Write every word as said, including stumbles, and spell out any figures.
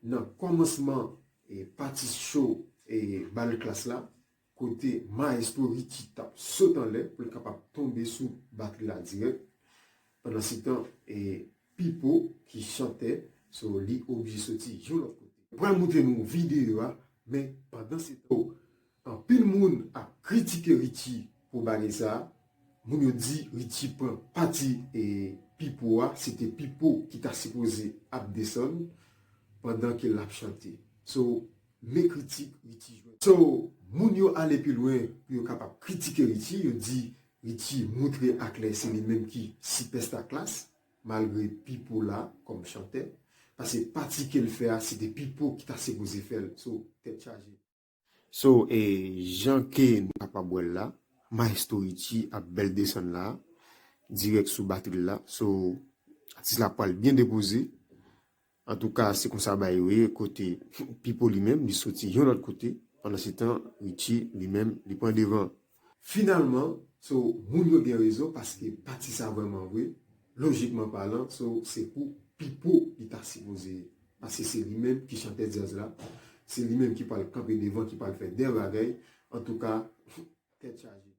Nan kòmansman e pati show e bal klas la, kote Maestro Richie t ap sot anlè pou l kapab tonbe sou batri la dirèk. Pandansetan, e Pipo ki chantè, so li oblije soti yon lòt kote. Pral montre nou videyo a, men pandansetan, anpil moun ap kritike Richie pou bagay sa a. Moun yo di Richie pran pati e Pipo a, se te Pipo ki ta sipoze ap desann pandan ke l ap chante. So, men kritik Richie jwenn. So, moun yo ale pi lwen pou yo kapab kritike Richie, yo di Richie montre aklè se li menm ki sipèsta klas, malgre Pipo la kòm chantè, paske pati ke l fè a, se te Pipo ki ta sipoze fè l. So, tèt chaje. So, e jan ke nou kapab wè l la, Maestro Richie ap bèl desann la, dirèk sou batri l la. So, atis la pral byen depoze. Antouka, se konsa bagay yo ye, kote Pipo li menm, li soti yon lòt kote, pandansetan, Richie li menm, li pran devan. Finalman, so, moun yo gen rezon, paske pati sa vrèman vre, lojikman palan, so, se pou Pipo li ta sipoze ye. Paske se li menm ki chantè djaz la, se li menm ki pral kanpe devan, ki pral fè dè bagay. Antouka, tèt chaje.